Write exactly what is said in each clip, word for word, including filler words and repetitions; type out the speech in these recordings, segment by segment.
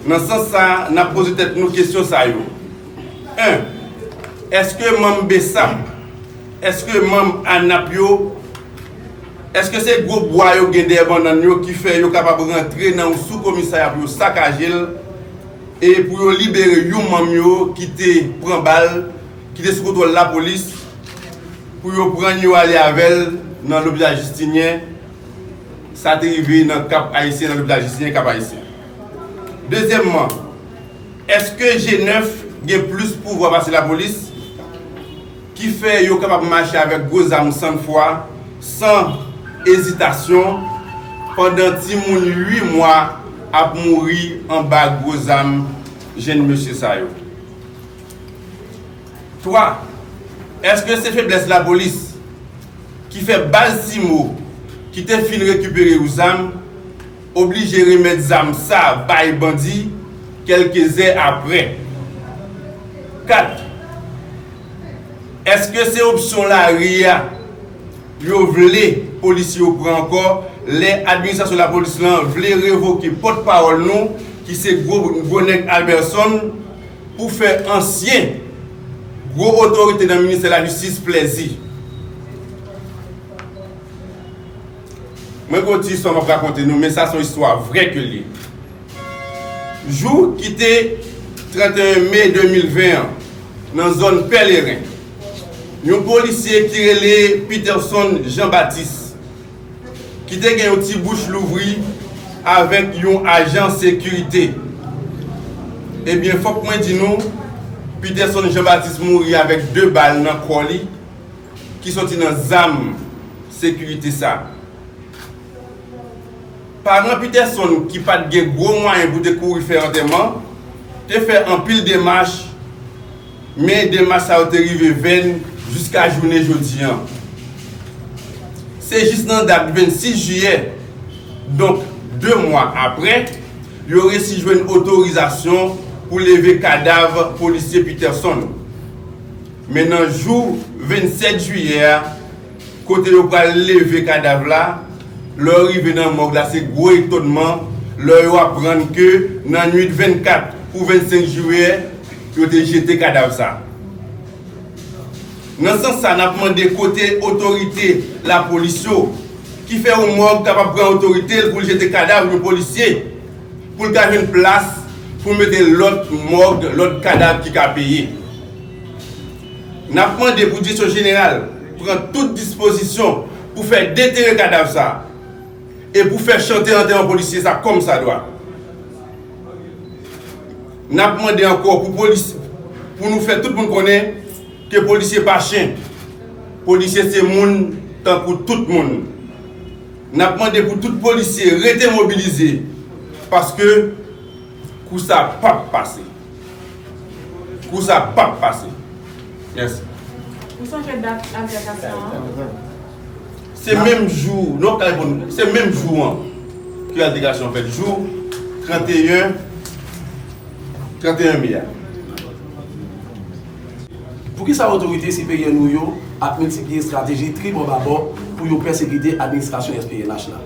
Nan sans sa, n ap poze tèt nou kesyon sa yo. En, èske manm BSAP, èske manm ANAP yo, èske se gwo bwa yo gen dèyè bannann yo ki fè yo kapab rantre nan yon sou komisarya pou yo sakaje l e pou yo libere yon manm yo ki te pran bal, ki te sou kontwòl lapolis, pou yo pran l yo ale avè l nan lopital Jistinyen? Sa te rive nan Kap Ayisyen, nan lopital Jistinyen Kap Ayisyen. Dezyèmman, èske G nèf gen plis pouvwa pase lapolis, ki fè yo kapab mache avèk gwo zam san fwa, san ezitasyon, pandan timoun uit mwa ap mouri anba gwo zam jèn mesye sa yo? Twa, èske se feblès lapolis ki fè baz CIMO ki te fin rekipere yon zam oblije remèt zam sa bay bandi kèlke zè apre? Kat, èske se opsyon lari a yo vle polisye yo pran ankò lè administrasyon lapolis lan vle revoke pòtpawòl nou ki se gwo, gwo nèg Alberson pou fè ansyen gwo otorite nan ministè lajistis plèzi? Mwen gen yon ti istwa m ap rakonte nou, men sa se yon istwa vrè ke l ye. Jou ki te trannteyen me de mil ven an, nan zòn Pèleren, yon polisye ki rele Peterson Jean Baptiste, ki te gen yon ti bouch louvri avèk yon ajan sekirite. Ebyen, fòk mwen di nou, Peterson Jean Baptiste mouri avèk de bal nan kò li ki soti nan zam sekirite sa. Paran Peterson ki pa t gen gwo mwayen pou te kouri fè antèman, te fè anpil demach, men demach sa yo te rive vèn jiska jounen jodi an. Se jis nan dat vennsis jiyè, donk de mwa apre, yo resi jwenn otorizasyon pou leve kadav polisye Peterson. Men nan jou vennsèt jiyè a, kote yo pral leve kadav la, lè yo rive nan mòg la, se gwo etònman lè yo aprann ke nan nwit vennkat pou vennsenk jiyè, yo te jete kadav sa. Nan sans sa, n ap mande kote otorite lapolis yo ki fè yon mòg kapab pran otorite l pou l jete kadav yon polisye, pou l ka jwenn plas pou mete lòt mòg, lòt kadav ki ka peye. N ap mande pou direksyon jeneral pran tout dispozisyon pou fè detere kadav sa e pou fè chante antèman polisye sa kòmsadwa. N ap mande ankò pou polis, pou nou fè tout moun konnen ke polisye pa chen. Polisye se moun tankou tout moun. N ap mande pou tout polisye rete mobilize, paske kou sa p ap pase. Kou sa p ap pase. Mèsi. Ou sonje dat altèkasyon an? Se menm jou, non, ka reponn, se menm jou an ke altèkasyon an fèt, jou trannteyen, trannteyen me a. Poukisa otorite siperyè nou yo ap miltipliye estrateji tribòbabò pou yo pèsekite administrasyon S P N H la?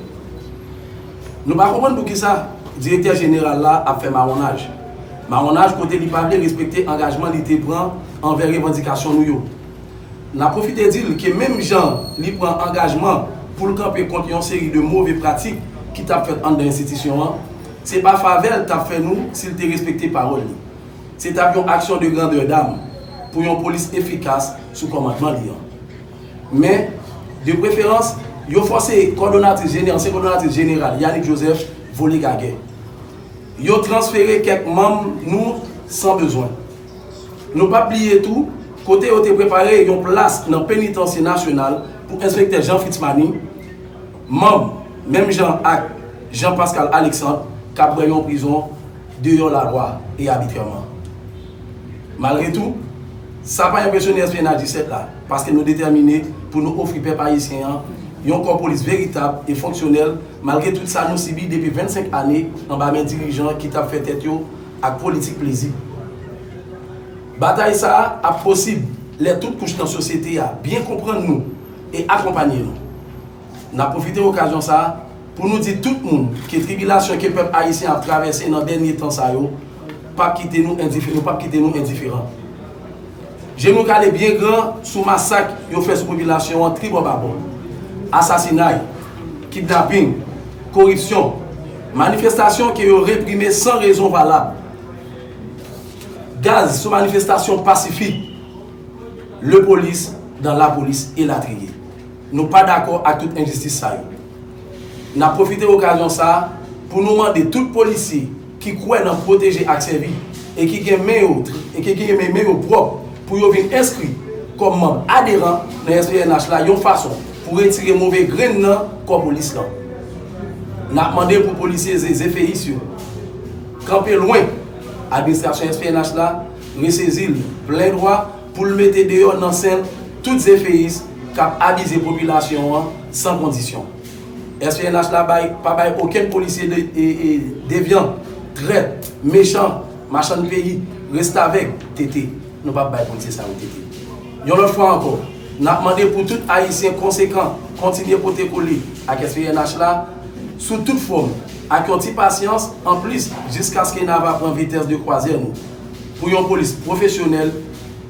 Nou pa konprann poukisa direktè jeneral la ap fè mawonnaj. Mawonnaj kote li pa vle respekte angajman li te pran anvè revandikasyon nou yo. N ap pwofite di l ke menm jan li pran angajman pou l kanpe kont yon seri de move pratik ki t ap fèt anndan enstitisyon an, se pa favè l t ap fè nou si l te respekte pawòl li. Se t ap yon aksyon de grandè dam pou yon polis efikas sou kòmandman li an. Men, de preferans, yo fòse kòdonatris jene-, ansyen kòdonatris jeneral Yanick Joseph vole gagè. Yo transfere kèk manm nou san bezwen. Nou p ap bliye tou, kote yo te prepare yon plas nan Penitansye Nasyonal pou enspektè Jean Fritz Manie, manm, menm jan ak Jean Pascal Alexandre, k ap bwè yon prizon deyò lalwa e abitrèman. Malgre tou, sa pa enpresyone S P N H disèt la, paske nou detèmine pou nou ofri pèp ayisyen an yon kò polis veritab e fonksyonèl, malgre tout sa nou sibi depi vennsenk ane anba men dirijan ki t ap fè tèt yo ak politik plezi. Batay sa a ap posib lè tout kouch nan sosyete a byen konprann nou e akonpanye nou. N ap pwofite okazyon sa a Pou nou di tout moun ke tribilasyon ke pèp ayisyen ap travèse nan dènye tan sa yo p ap kite nou endif-, nou p ap kite nou endiferan. Je nou kale byen gran sou masak yo fè sou popilasyon an tribò babò. Asasinay, kidnaping, koripsyon, manifestasyon ke yo reprime san rezon valab, gaz sou manifestasyon pasifik, lepolis, dan lapolis, elatriye. Nou pa dakò ak tout enjistis sa yo. N ap pwofite okazyon sa a pou nou mande tout polisye ki kwè nan pwoteje ak sèvi e ki gen men yo, e ki gen men, men yo pwòp pou yo vin enskri kòm manm aderan nan S P N H la yon fason pou retire move grenn nan kò polis lan. N ap mande pou polisye ze-, zefeyis yo kanpe lwen administrasyon S P N H la, resezi l plen dwa pou l mete deyò nan sen l tout zefeyis k ap abize popilasyon an san kondisyon. S P N H la bay, pa bay okenn polisye de, e, e, devyan, trèt, mechan, machann peyi, restavèk, tete. Nou p ap bay polisye sa yo tete. Yon lòt fwa ankò, n ap mande pou tout Ayisyen konsekan kontinye pote kole ak S P N H la sou tout fòm, ak yon ti pasyans anplis jiskaske n ava pran vitès de kwazè nou pou yon polis pwofesyonèl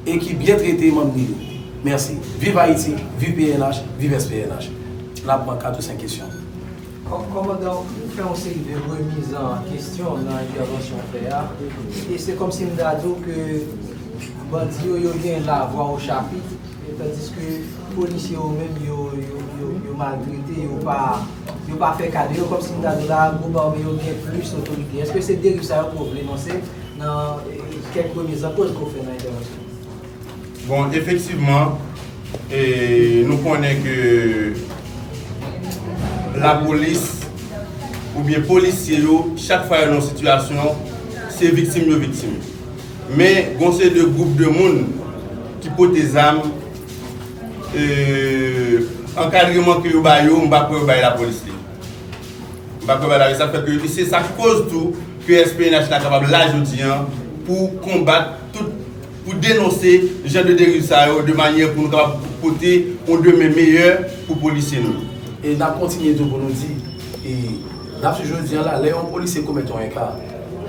e ki byen trete manm li yo. Mèsi. Viv Ayiti, viv P N H, viv S P N H. N ap pran kat ou senk kesyon. Kò-, kòmandan, ou fè yon seri de remiz an kesyon nan entèvansyon w fè a. E se kòmsi m ta di w ke bandi yo, yo gen lavwa o chapit, e tandiske polisye yo menm, yo, yo, yo, yo maltrete, yo pa, yo pa fè ka de yo, kòmsi m ta di w la, gwoup ame yo gen plis otorite. Èske se deriv sa yo ke w vle nonse nan, e, kèk remiz an koz ke w fè nan entèvansyon? Bon, efektivman, e, nou konnen ke lapolis oubyen polisye yo, chak fwa yo nan yon sitiyasyon, se viktim yo viktim. Men, gon seri de gwoup de moun ki pote zam, e, ankadreman ke yo ba yo, m pa kwè yo bay lapolis li. M pa kwè bagay sa fè ke se sa k koz tou ke S P N H la kapab la jodi an pou konbat tout, pou denonse jan de deriv sa yo, de manyè pou nou kapab pote yon demen meyè pou polisye nou yo. E n ap kontinye tou pou nou di, e n ap swiv jodi an la, lè yon polisye komèt yon enka,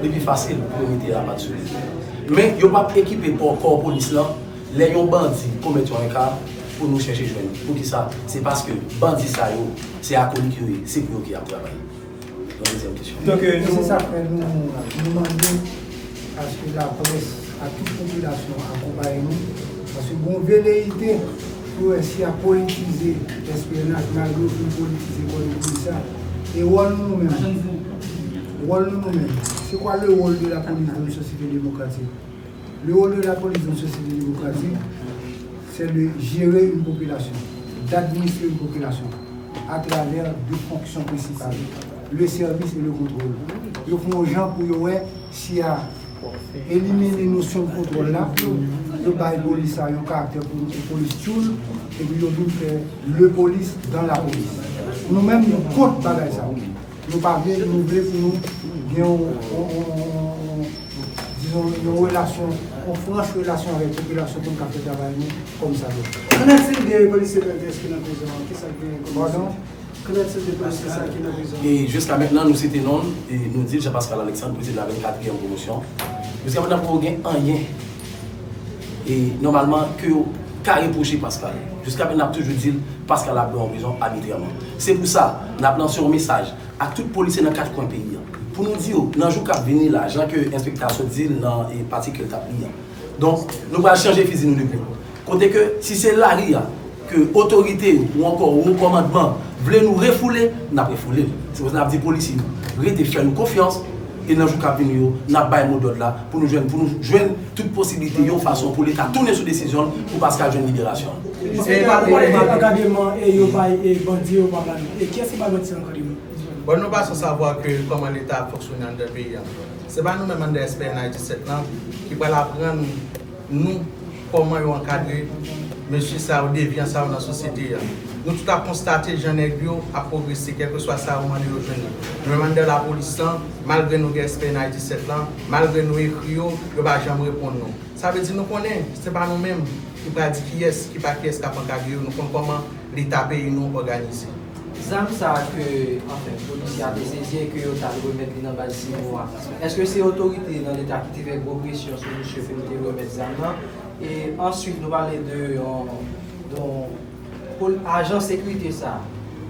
li pi fasil pou yo mete lapat sou li. Men yo p ap ekipe kò, kò polis lan lè yon bandi komèt yon enka pou nou chèche jwenn li. Poukisa? Se paske bandi sa yo, se akolik yo ye, se pou yo ke y ap travay. Yon dezyèm kesyon. Donk, euh, e se nou sa k fè nou, nou mande aske laprès ak tout popilasyon akonpaye nou, paske gon veleyite pou wè si y ap politize S P N H, malgre yo fin politize kò de polis la. E wòl nou, nou menm, wòl nou, nou menm, c'est quoi le rôle de la police dans une société démocratique? Le rôle de la police dans une société démocratique, c'est de gérer une population, d'administrer une population à travers deux fonctions principales, le service et le contrôle. Yo fè yon jan pou yo wè si y a elimine nosyon de kontwòl la, yo bay polis la yon karaktè pou, pou polis tchoul, epi yo vin fè le polis dans la police. Nou menm, nou kont bagay sa yo. Nou pa vle, nou vle pou nou gen yon, yon, yon, yon, yon, dizon, yon relasyon, yon franch relasyon avèk popilasyon pou n ka fè travay nou kòm sa dwe. Qu'en est-il des policiers pèltès ki nan prizon an? Kisa k genyen kòm mesaj? Qu'en est-il des policiers sa ki nan prizon an? E jiska mentnan, nou site non l, e nou di l, Jean Pascal Alexandre, prezidan vennkatriyèm pwomosyon. Jiska mentnan, poko gen anyen, e nòmalman, ke yo ka repwoche Pascal. Jiska mentnan, n ap toujou di l, Pascal ap nan yon prizon abitrèman. Se pou sa, n ap lanse yon mesaj ak tout polisye nan kat kwen peyi a. Pou nou di yo, nan jou k ap vini la, jan ke enspektè a sot di l nan, e, pati ke l t ap li an. Donk, nou pral chanje fizi nou de kou. Kote ke, si se lari a, ke otorite yo, ou ankò wo kòmandman, vle nou refoule, n ap refoule l. Se pou sa n ap di polisye yo, rete fè nou konfyans, e nan jou k ap vini yo, n ap bay modòd la, pou nou jwenn, pou nou jwenn tout posiblite, yon fason pou Leta tounen sou desizyon l, pou Pascal jwenn liberasyon l. E, e, e, ankadreman, e, yo bay, e, bandi yo pa ba nou. E kiyès ki bay bandi sa ankadreman? Bon, nou pa san savwa ke kòman Leta ap fonksyone anndan peyi a. Se pa nou menm anndan S P N H disèt lan ki pral aprann nou kòman yo ankadre mesye sa yo, devyan sa yo nan sosyete a. Nou tout ap konstate jan nèg yo ap pwogrese, kèlkeswa sa yo mande yo jwenn li. Nou menm anndan lapolis lan, malgre nou gen S P N H disèt lan, malgre nou ekri yo, yo pa janm reponn nou. Sa vle di nou konnen se pa nou menm ki pral di kiyès, ki pa kiyès k ap ankadre yo, nou konn kòman Leta peyi nou òganize. Zam sa a ke, anfen, polisye a te sezi e ke yo t al remèt li nan baz Simowa, èske se otorite nan Leta ki te fè gwo presyon sou misye pou l te remèt zam nan? E answit, nou pale de yon, de yon pol-, ajan sekirite sa a.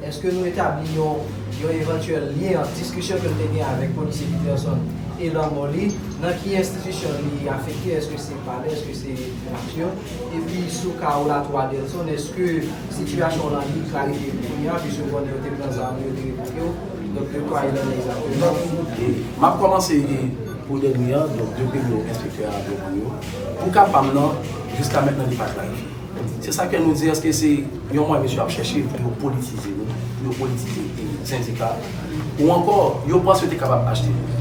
Èske nou etabli yon, yon evantyèl lyen ant diskisyon ke l te gen avèk polisye Peterson e lanmò li? Nan ki enstitisyon li afekte? Èske se palè? Èske se Nasyon? Epi sou ka Olatwa Delson, èske sitiyasyon w lan li klarifye pou kounye a, piske w konnen yo te pran zam yo, yo te revoke w? Donk, de kwa il en est egzakteman? E m ap kòmanse e, pou dènye an, donk, de premye enspektè a, de premye. Pou ka pa m nan, jiska mentnan, li pa klarifye. Se sa ke nou di, èske se yon mwayen mesye ap chèche pou yo politize nou, pou yo politize e, sendika, ou ankò, yo panse yo te kapab achte nou?